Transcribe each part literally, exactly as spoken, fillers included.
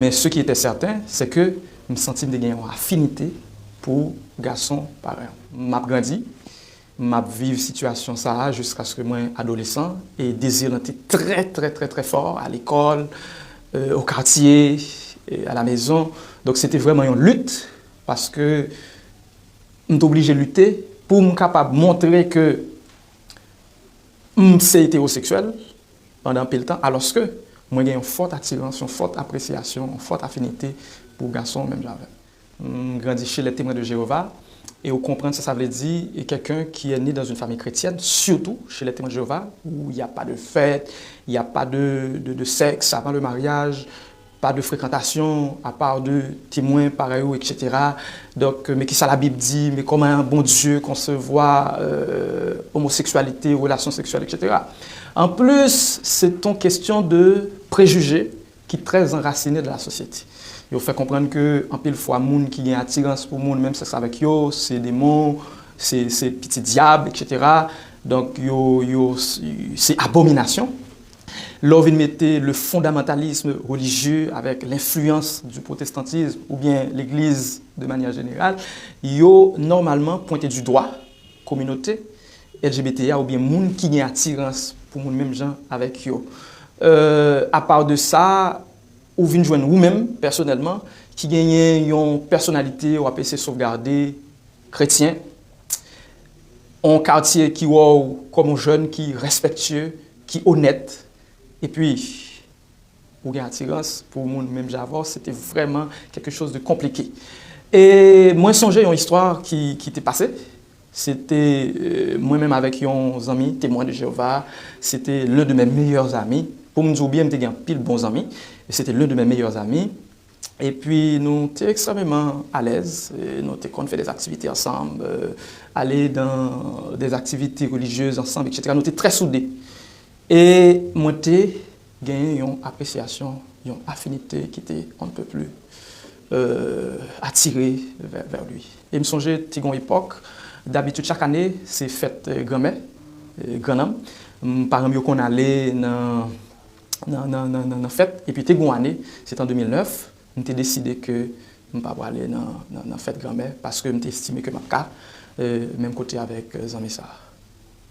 Men ce qui était certain, c'est que m santi m te gen yon afinite pou gason parèy. M ap grandi, m ap viv sitiyasyon sa a jiskaske mwen adolesan, e dezi lan te trè, trè, trè, trè fò, a lekòl, euh, au quartier, euh, à la maison. Donk, se te vrèman yon lit, paske m te oblije lite pou m kapab montre ke m se etewoseksyèl pandan anpil tan, alòske mwen gen yon fòt atirans, yon fòt apresyasyon, yon fòt afinite pou gason menm jan avè m. M grandi chez les Témoins de Jéhovah, et ou comprendre ça, ça veut dire quelqu'un qui est né dans une famille chrétienne, surtout chez les Témoins de Jéhovah, où il n'y a pas de fête, il n'y a pas de, de, de sexe avant le mariage, pa de frekantasyon, apa de temwen parèy ou, et cetera. Donk, men kisa Labib di, men kòman Bondye konsevwa, euh, omoseksyalite, relasyon seksyèl, et cetera. Anplis, se yon kesyon de prejije ki trè anrasinen dan la sosyete. Yo fè konprann ke anpil fwa moun ki gen atirans pou moun menm sèks avèk yo, se demon, se, se pitit dyab, et cetera. Donk, yo, yo, se abominasyon. Lè w vin mete le fondamentalisme religieux avec l'influence du protestantisme oubyen legliz de manière générale, yo nòmalman pwente du dwa kominote L G B T a oubyen moun ki gen atirans pou moun menm jan avèk yo. Euh, apa de sa, ou vin jwenn ou menm, pèsonèlman, ki genyen yon pèsonalite w ap eseye sovgade, kretyen, yon katye ki wè w kòm yon jèn ki respektye, ki onèt, epi ou gen atirans pou moun menm jan avè w, se te vrèman quelque chose de compliqué. E mwen sonje yon istwa ki, ki te pase. Se te, euh, mwen menm avèk yon zanmi, Témoin de Jéhovah. Se te l'un de mes meilleurs amis. Pou m di w byen, m te gen anpil bon zanmi. E se te l'un de mes meilleurs amis. Epi nou te ekstrèmeman alèz. E nou te konn fè des activités ansanm, euh, aller dans des activités religieuses ansanm, et cetera. Nou te trè soude. E mwen te genyen yon apresyasyon, yon afinite ki te on ne peut plus, euh, atire vers, vers lui. E m sonje te gen yon epòk, dabitid chak ane, se fèt, euh, granmè, euh, grannanm. M, paran m yo konn ale nan, nan, nan, nan, nan, nan fèt. Epi te gen yon ane, se te an de mil nèf, m te deside ke m pa prale nan, nan, nan fèt granmè, paske m te estime ke m ap ka, euh, menm kote avèk, euh, zanmi sa a.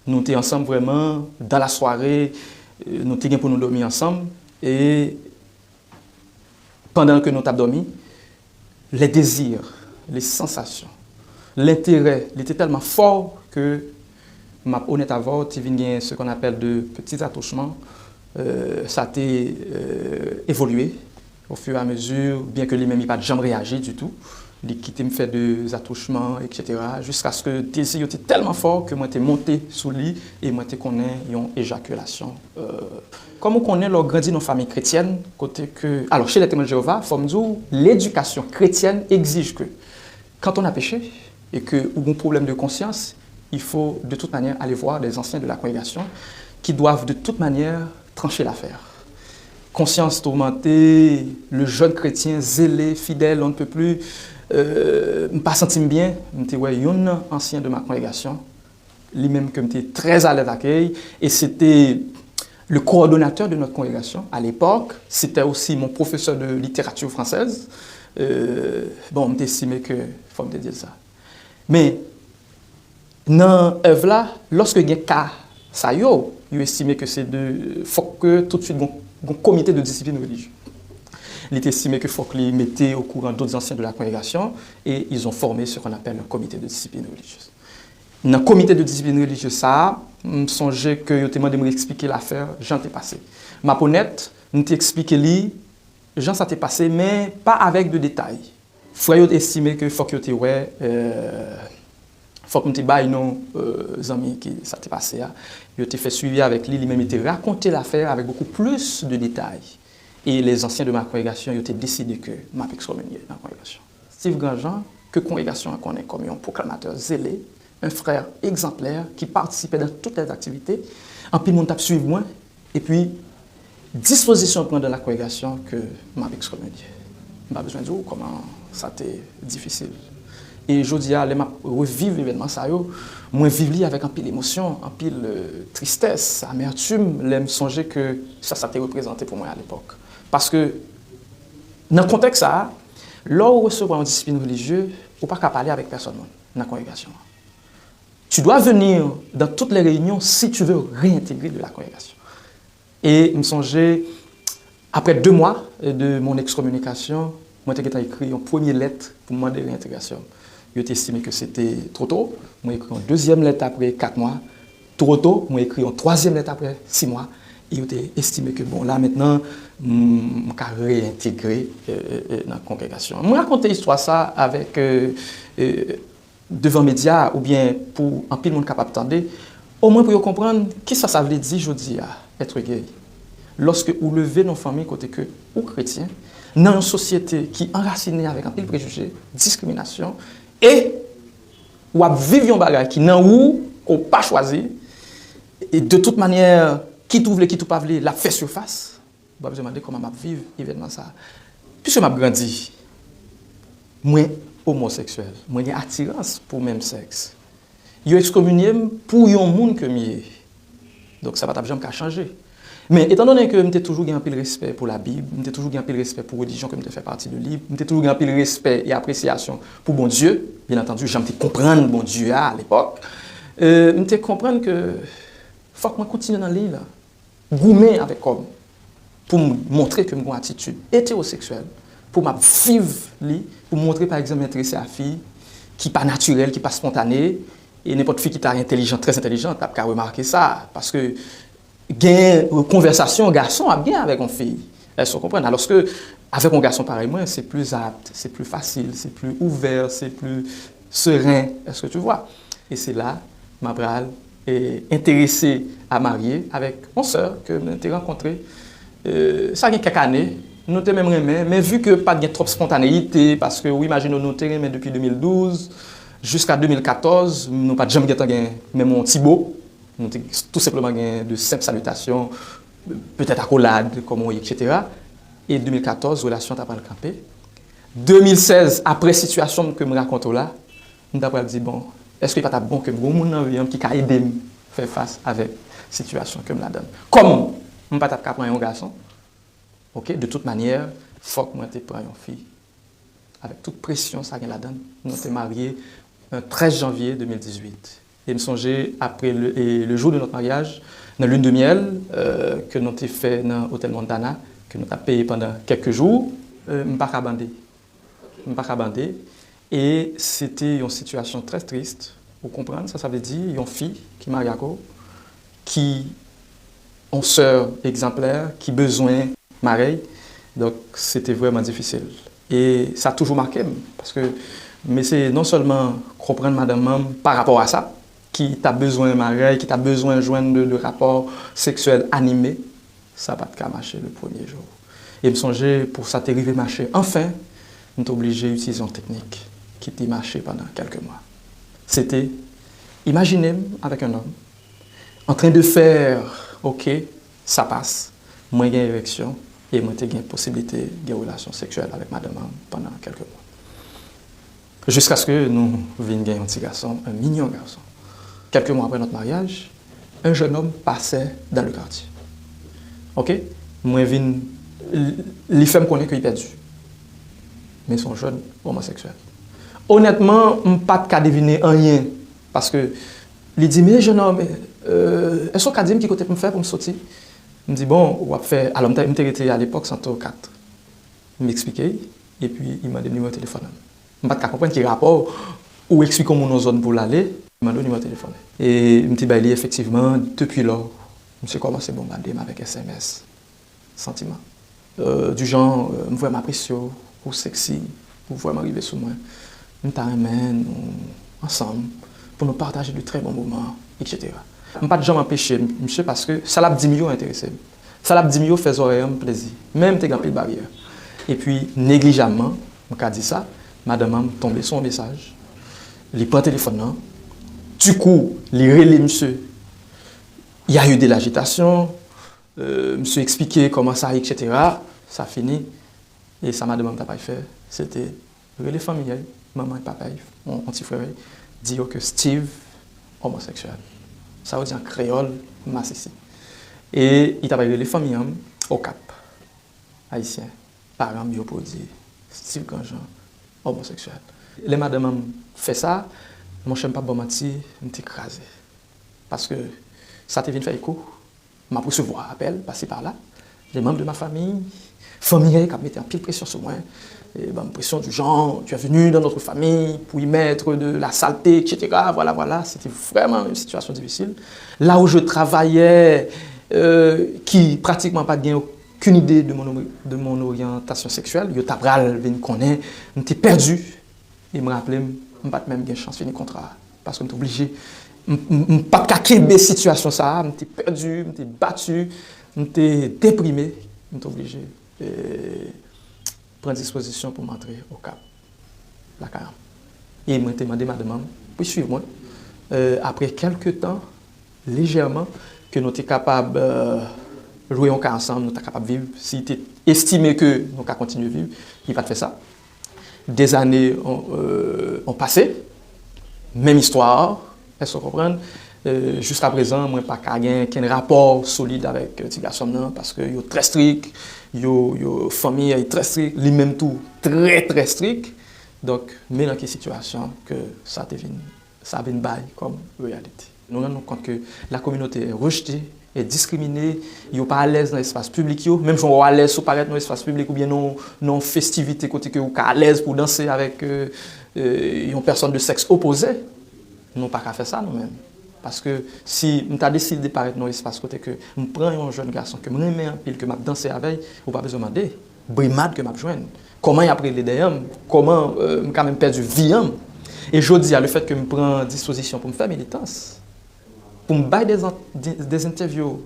Nou te ansanm vrèman, dans la soirée, euh, nou te gen pou nou dòmi ansanm, e pandan ke nou t ap dòmi, les désirs, les sensations, l'intérêt, li te tèlman fò ke, m ap onèt avè w, te vin gen ce qu'on appelle de petits attouchements. Euh, sa te, euh, evolye au fur et à mesure, byen ke li menm li pa t janm reyaji ditou. Li kite m fè de atouchman, et cetera, jiskaske dezi yo te tèlman fò ke mwen te monte sou li e mwen te konnen yon ejakilasyon. Euh, kòm ou konnen, lè w grandi nan yon fanmi kretyèn, kote ke, alors, chez les Témoins de Jéhovah, fò m di w, l'éducation chrétienne exige que quand on a péché et que ou gen pwoblèm de konsyans, il faut de toute manière aller voir les anciens de la congrégation qui doivent de toute manière trancher l'affaire. Konsyans toumante, le jeune chrétien zélé, fidèle, on ne peut plus, euh, m pa santi m byen, m te wè youn nan ansyen de ma congrégation, li menm ke m te trè alèz ak li, e se te le coordonnateur de notre congrégation à l'époque, c'était aussi mon professeur de littérature française. Euh, bon, m te estime ke fò m te di l sa. Men, nan èv la, lòske gen ka sa yo, yo estime ke se de, fòk ke toutswit gon, gon komite de disiplin relijye. Li te estime ke fòk li mete okouran dòt ansyen de la congregation, et ils ont formé ce qu'on appelle le comité de discipline religieuse. Nan komite de disiplin relijye sa a, m sonje ke yo te mande m reeksplike lafè jan l te pase. M ap onèt, m te eksplike li jan sa te pase, men pa avèk de detay. Frè yo te estime ke fòk yo te wè, euh, fòk m te bay non, euh, zanmi ki sa te pase a. Yo te fè swivi avèk li, li menm li te rakonte lafè avèk beaucoup plus de détails. E les anciens de ma congrégation, yo te deside ke m ap ekskòminye nan kongregasyon. Steve Grandjean, ke kongregasyon an konnen kòm yon pwoklamatè zele, un frère exemplaire qui participait dans toutes les activités, anpil moun t ap swiv mwen, epi dispozisyon pran dan la kongregasyon ke m ap ekskòminye. M pa bezwen di w kòman sa te difisil. E jodi a, lè m ap reviv evènman sa yo, mwen viv li avèk anpil emosyon, anpil, euh, tristès, amètim, lè m sonje ke sa, sa te reprezante pou mwen alepòk. Paske Nan kontèks sa a, lè w resevwa yon disiplin relijye, ou pa ka pale avèk pèsòn moun nan kongregasyon an. Tu dois venir dans toutes les réunions si tu veux réintégrer de la congrégation. E m sonje, apre de mwa de mon excommunication, mwen te gentan ekri yon premye lèt pou m mande reyentegrasyon m. Yo te estime ke se te two to. Mwen ekri yon dezyèm lèt apre kat mwa. Two to, mwen ekri yon twazyèm lèt apre sis mwa. E yo te estime ke, bon, la mentnan, m, m ka reyentegre, e, e, e, nan kongregasyon an. Mwen rakonte istwa sa avèk, e, e, devan medya oubyen pou anpil moun kapab tande, omwen pou yo konprann kisa sa vle di jodi a, être gay. Lòske ou leve nan yon fanmi kote ke ou kretyen, nan yon sosyete ki anrasine avèk anpil prejije, diskriminasyon, e w ap viv yon bagay ki nan ou, ke w pa chwazi, e de tout manyè, kit ou vle, kit ou pa vle, l ap fè sifas. Ou pa bezwen mande kòman m ap viv evènman sa a. Piske m ap grandi, mwen omoseksyèl, mwen gen atirans pou menm sèks. Yo ekskominye m pou yon moun ke m ye. Donk, sa pa t ap janm ka chanje. Men, etandone ke m te toujou gen anpil respè pou Labib, m te toujou gen anpil respè pou relijyon ke m te fè pati de li, m te toujou gen anpil respè e apresyasyon pou Bondye, byen antandi, jan m te konprann Bondye a, alepòk, e, m te konprann ke fòk mwen kontinye nan liy la. Goumen avèk kò m pou m montre ke m gen yon atitid etewoseksyèl, pou m ap viv li, pou m montre, pa egzanp, m enterese a fi ki pa natirèl, ki pa spontane, e nenpòt fi ki ta entèlijan, trè entèlijan, t ap ka remake sa, paske gen konvèsasyon gason ap gen avèk yon fi. Èske w konprann? Alòske, avèk yon gason parèy mwen, se pli apt, se pli fasil, se pli ouvè, se pli seren. Èske tu vois? E se la, m apral, e, enterese a marye avèk yon sè ke mwen te rankontre, e, sa gen kèk ane. Nou te menm renmen, men vi ke pa t gen twòp spontaneyite, paske ou imajine w, nou te renmen depi de mil douz jiska de mil katòz, nou pa t janm gentan gen menm yon ti bo. Nou te tou senpleman gen de senp salitasyon, petèt akolad, kòman w ye, etsetera. E de mil katòz, relasyon an ta pral kanpe. De mil sèz, apre sitiyasyon ke m rakonte w la, m ta pral di, bon, èske pa t ap bon ke m gen yon moun nan vi an ki ka ede m fè fas avèk sitiyasyon ke m ladan l? Kòm m pa t ap ka pran yon gason, oke, de tout manyè, fòk mwen te pran yon fi. Avèk tout presyon sa gen ladan l, nou te marye, euh, trèz janvye de mil dizuit. E m sonje, apre le, e le jour de notre mariage, nan lune de miel, euh, ke nou te fè nan Hotel Montana, ke nou t ap peye pandan kèk jou, euh, m pa ka bande. M pa ka bande. E se te yon sitiyasyon trè tris. Ou konprann sa sa vle di, yon fi ki marye ak ou, ki yon sè egzanplè, ki bezwen marèy. Donk, se te vrèman difisil. E sa toujou make m, paske m eseye non sèlman konprann madanm an pa rapò a sa, ki ta bezwen marèy, ki ta bezwen jwenn de, de rapò seksyèl anime, sa pa t ka mache le premye jou. E m sonje, pou sa te rive mache anfen, m te oblije itilize yon teknik ki te mache pandan kèlke mwa. Se te, imajine m avèk yon nonm, en train de faire, ok, ça passe, mwen gen ereksyon, e mwen te gen posiblite gen relasyon seksyèl avèk madanm an pandan kèlke mwa. Jiskaske nou vin gen yon ti gason, un mignon garçon. Quelques mois après notre mariage, un jeune homme passait dans le quartier. Ok? Mwen vin, li fè m konnen ke li pèdi. Men se yon jèn omoseksyèl. Onètman, m pa t ka devine anyen, paske li di, men jeune homme, euh, èske w ka di m ki kote pou m fè pou m soti? M di, bon, w ap fè, alò, m te, m te rete alepòk Santo kat. M eksplike, epi li mande m nimewo telefòn an. M pa t ka konprann ki rapò ou eksplike yon moun yon zòn pou l ale, li mande w nimewo telefòn. E m te bay li efektivman, depi lò, misye kòmanse bonbade m avèk S M S, santiman. Euh, du genre, euh, m vrèman apresye w, ou sexy, ou vrèman rive sou mwen. M ta renmen nou ansanm pou nou pataje de trè bon moman, etsetera. M pa t janm anpeche misye paske sa l ap di m yo enterese m. Sa l ap di m yo fè zòrèy an m plezi. Men m te gen anpil baryè. Epi, neglijamman, m ka di sa, madanm an tonbe sou yon mesaj. Li pran telefòn nan. Dikou, li rele misye. Il y a eu de l'agitation. Euh, misye eksplike kòman sa, etsetera. Sa fini. E sa madanm an ta pral fè, se te rele fanmi l, manman l, papa l, yon, yon ti frè l, di yo ke Steve omoseksyèl. Sa yo di an kreyòl, masisi. E li ta pral rele fanmi an, Okap, ayisyen. Paran m yo pou di Steve Grandjean omoseksyèl. Lè madanm an fè sa, monchè, m p ap ba w manti, m te kraze. Paske sa te vin fè eko. M ap resevwa apèl pasi pala de manm de ma fanmi, fanmi k ap mete anpil presyon sou mwen. E ban m presyon du genre, tu es venu dans notre famille pour y mettre de la saleté, et cetera. Voilà, voilà, c'était vraiment une situation difficile. Là où je travaillais, euh, ki pratikman pa t gen okenn ide de mon, de mon orientasyon seksyèl, yo ta pral vin konnen m te pèdi. E m raple m, m pa t menm gen chans fini kontra a, paske m te oblije, m, m, m pa t ka kenbe sitiyasyon sa a, m te pèdi, m te bati, m te deprime, m te oblije, e, pran dispozisyon pou m antre Okap, lakay an. E mwen te mande madanm an pou l swiv mwen. E, apre kèlke tan, lejèman, ke nou te kapab, e, lwe yon kay ansanm, nou ta kapab viv, si l te estime ke nou ka kontinye viv, li pa t fè sa. Des années ont, euh, ont passé, menm istwa, èske w konprann? Euh, jiska prezan, mwen pa ka gen kenn rapò solid avèk, euh, ti gason m nan, paske yo trè strik, yo, yo, fanmi an trè strik, li menm tou trè, trè strik. Donk, men nan ki sitiyasyon ke sa te vin, sa vin bay kòm reyalite. Nou rann nou kont ke la communauté est rejetée, est discriminée, yo pa alèz nan espas piblik yo, menm jan w alèz si w parèt nan espas piblik oubyen nan, nan yon festivite kote ke ou ka alèz pou w danse avèk, euh, euh, yon pèsòn de sèks opoze. Nou pa ka fè sa nou menm. Paske si m ta deside parèt nan yon espas kote ke m pran yon jèn gason ke m renmen anpil, ke m ap danse avè l, ou pa bezwen mande brimad ke m ap jwenn. Kòman y ap rele dèyè m? Kòman, euh, m ka menm pèdi vi an m? E jodi a, lefèt ke m pran dispozisyon pou m fè militans, pou m bay de, de, de entèvyou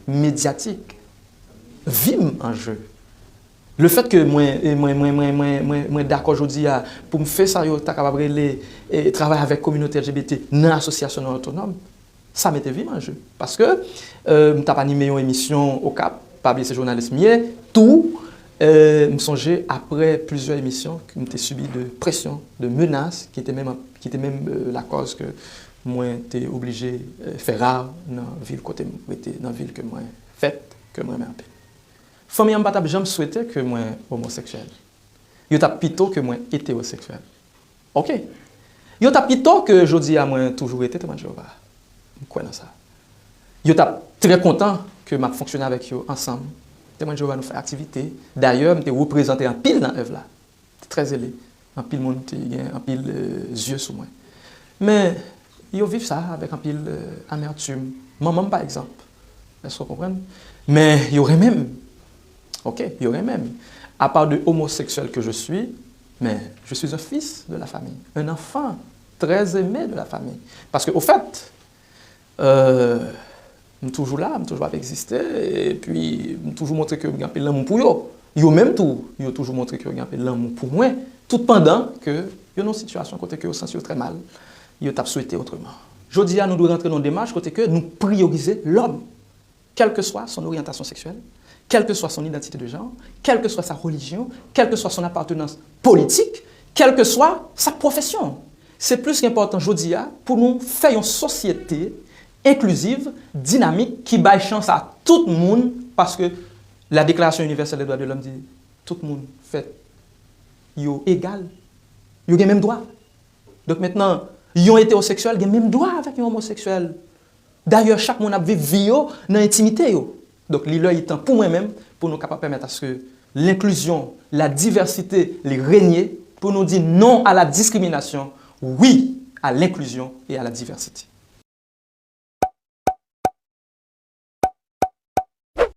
medyatik, vi m an je. Lefèt ke mwen, e mwen, mwen, mwen, mwen, mwen, mwen dakò jodi a pou m fè sa yo ta kapab rele, e, travay avèk kominote L G B T nan asosyasyon non otonòm, sa mete vi m an je. Paske, euh, m t ap anime yon emisyon Okap, pa bliye se jounalis m ye, tou, euh, m sonje apre plizyè emisyon, m te sibi de presyon, de menas, ki te menm, ki te menm, euh, lakòz ke mwen te oblije, euh, fè ra nan vil kote m rete, nan vil ke mwen fèt, ke m renmen anpil. Fanmi an pa t ap janm swete ke mwen omoseksyèl. Yo t ap pito ke mwen etewoseksyèl. Oke. Yo t ap pito ke jodi a mwen toujou rete Temwen Jewova. M kwè nan sa. Yo t ap trè kontan ke m ap fonksyone avèk yo ansanm. Temwen Jewova, nou fè aktivite. Dayè, m te reprezante anpil nan èv la. Te trè zele. Anpil moun te gen anpil, euh, zye sou mwen. Men, yo viv sa avèk anpil, euh, amètim. Manman m, pa egzanp, èske w konprann? Men yo renmen m. Oke, yo renmen m. À part de homosexuel que je suis, mais je suis un fils de la famille, un enfant très aimé de la famille. Paske, au fait, euh, m toujou la, m toujou ap egziste, epi m toujou montre ke m gen anpil lanmou pou yo. Yo menm tou, yo toujou montre ke yo gen anpil lanmou pou mwen, tout pandan ke yo nan yon sitiyasyon kote ke yo santi yo trè mal, yo t ap swete otreman. Jodi a, nou dwe rantre nan yon demach kote ke nou priyorize lòm, quelle que soit son orientation sexuelle, quelle que soit son identité de genre, quelle que soit sa religion, quelle que soit son appartenance politique, quelle que soit sa profession. Se plis ki enpòtan jodi a pou nou fè yon sosyete enkliziv, dinamik, ki bay chans a tout moun, paske la Déclaration universelle des droits de l'homme di tout moun fèt yo egal, yo gen menm dwa. Donk, mentnan, yon etewoseksyèl gen menm dwa avèk yon omoseksyèl. Dayè, chak moun ap viv vi yo nan entimite yo. Donk, li lè, li tan pou mwen menm, pou nou kapab pèmèt aske l'inclusion, la diversité, li renye, pou nou di non à la discrimination, oui à l'inclusion et à la diversité.